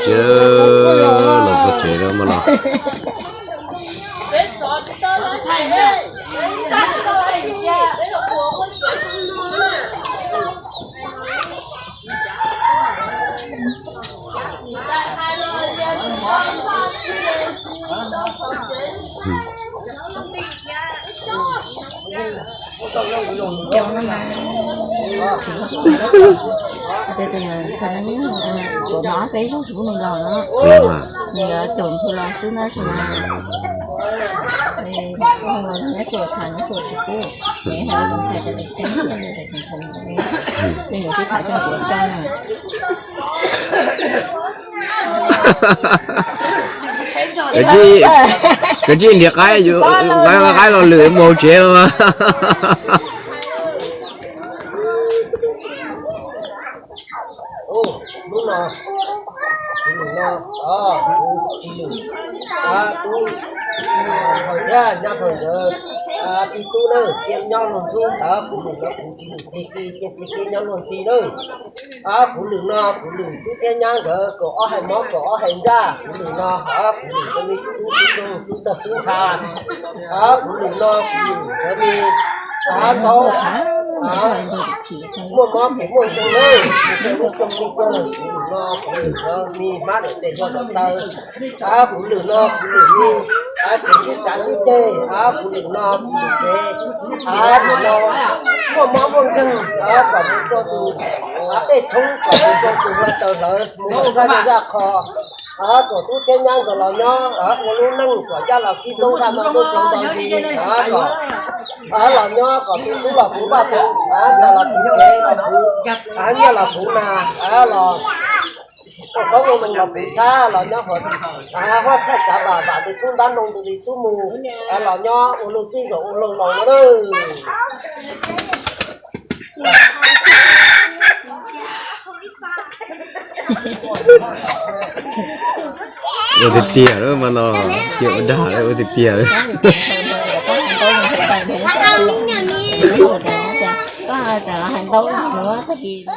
Ces los txog tsev lawm mas los. Tus no ob peb zaug tsis pub nws los no, nws yuav caum nphwv los xwb na tsis na. Nyob tsuas tham nyob tsuas tsis pub, nws hais tus ntxhais cov tus tseeb, nws twb tham coj kuv tso na. Kav tsij nrhiav qaib, qaib los lwm mus tsev mas. Hnub no, hnub no, kuv tis lwm, tub, hawm thiab nyab hawm ntawd, tij tub na, cia nyob luag ntxub, kuv lwm no kuv tis lwm tis ki cia cia nyob luag ntxhi na. Kuv lwm no kuv lwm tub thiab nyab nkawd kaum ob hais mob kaum ob hais ntsaj, kuv lwm no kuv lwm cov me tub tub tug tub tog tub nqa, kuv lwm no kuv lwm cov me tau muaj mob kev muaj zoo na, lub xyoo li kawg, kuv lwm no kuv lwm cov me hmab daim tes hluas daim taw, kuv lwm no kuv lwm me kev sib cav sib ceg, kuv lwm no kuv lwm kev, lwm no muaj mob muaj nkeeg, kom mus rau tus tej thoob, kom mus rau tus hluav taws hlawv mus zaj zaj qho, kom tub thiab nyab nkawd los nyob ua lub neej kom yaj los kib toob zaj no tub toob nto nti, kom los nyob kom tus tub los puv vaj puv ntxhais los puv kev los puv nyiaj los puv nas los, txoj koob ua moos los puv txhab los nyob huab txhaj tsav vam vam tus tub ntab noo tus li tub mus los nyob ua luag tub zaum ua luag laus no na. Ua tiag tiag lawm mas no, cia ua dag ua tiag tiag. Koj hais ntau tag kis.